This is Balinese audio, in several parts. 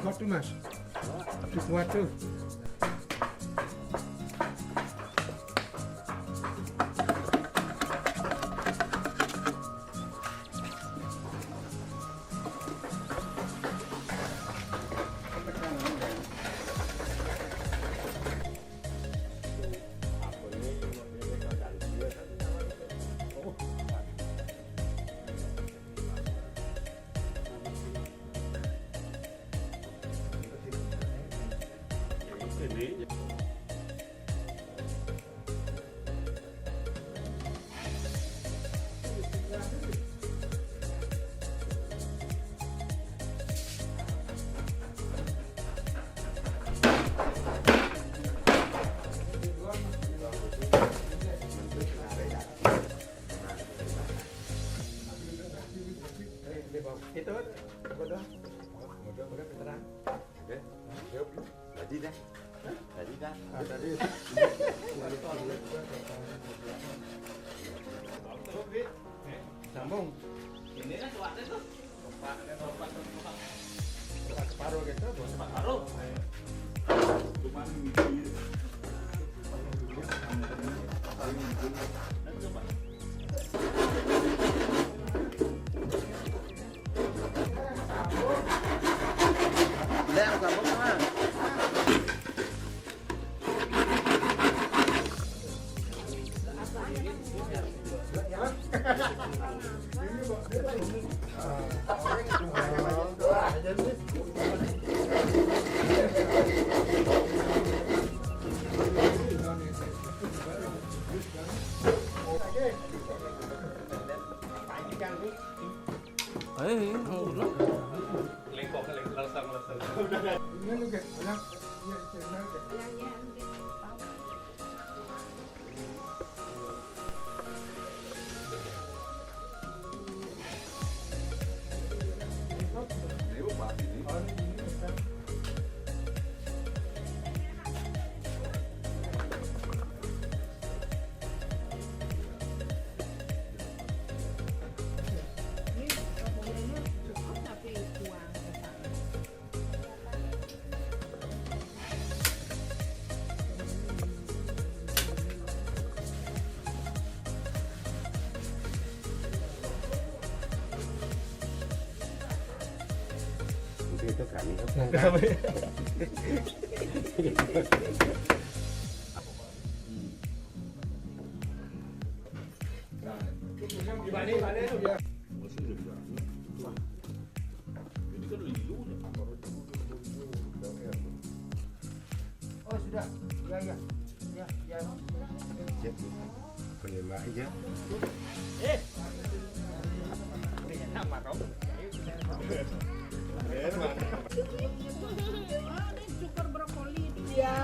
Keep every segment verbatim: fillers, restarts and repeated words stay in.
Kuat tuh, Mas. Tuh kuat tuh. Itu, apa tuh? Udah, udah, pinteran. Oke. Yuk. Tadi dah. Tadi dah. Ah, tadi. Sambung. Ini kan kuatnya tuh. Separuh gitu, separuh. Cuman Eh, udah. Lengkok, lengkok, ngeresek, ngeresek. Ini juga banyak. Iya, iya, iya. Itu, itu kami. Oh, sudah. Ya, ya. Ya, ya. Siap. Terima aja. Eh. Ini enak, Mas, Om. Cukur brokoli. Ya.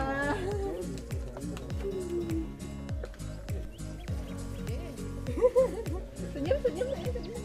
Senyum, senyum, senyum, senyum.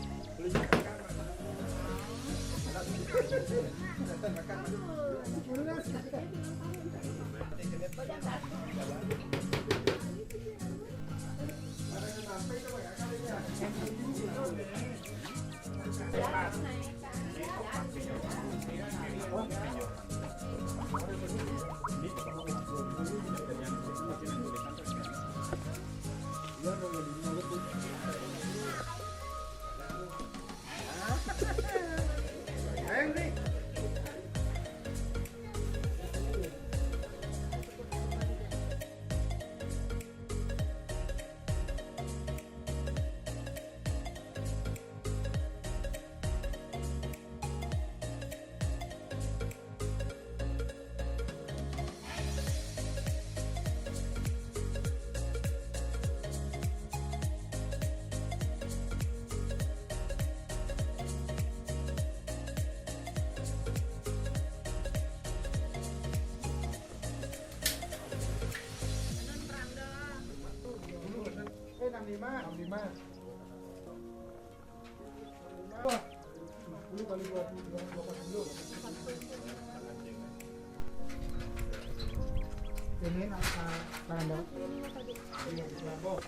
Eh, enam lima, enam lima. Ini apa? Tangan dong. Iya, di Labuan.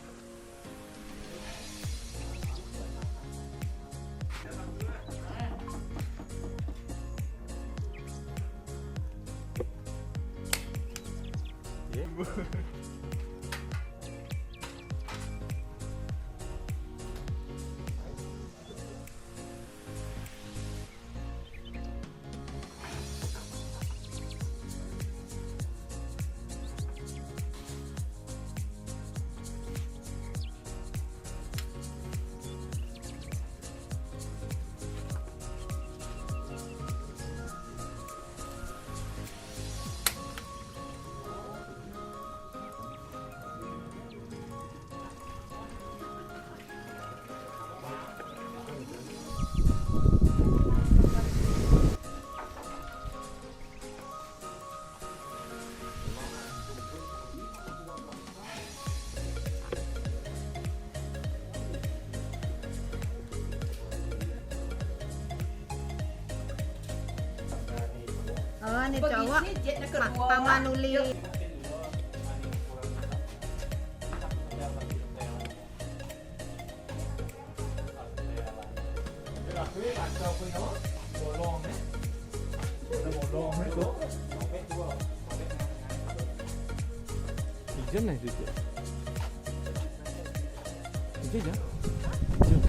Oh, ini cowok. Pergi sih, jet nak keluar. Paman Uli. Hujan lah itu, Cik. Hujan, ya? Hujan.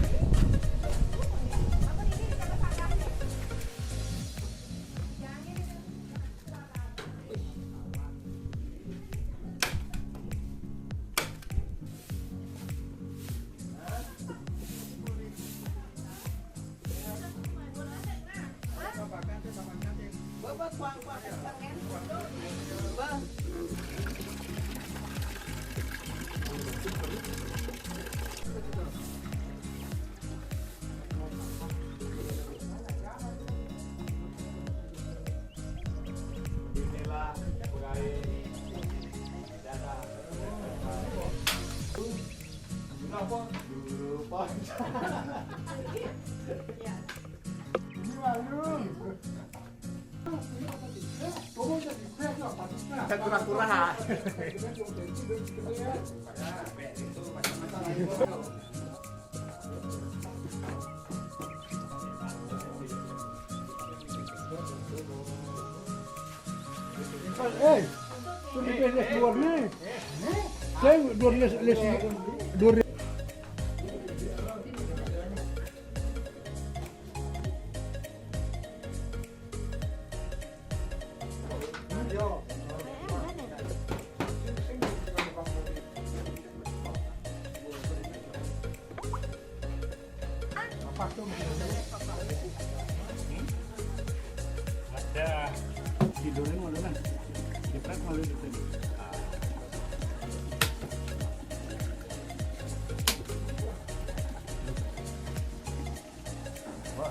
Kura-kura. Eh, tu di les luar ni. Saya dua les, les, dua les. Ada. Tidurnya malu kan? Depresi malu itu. Wah.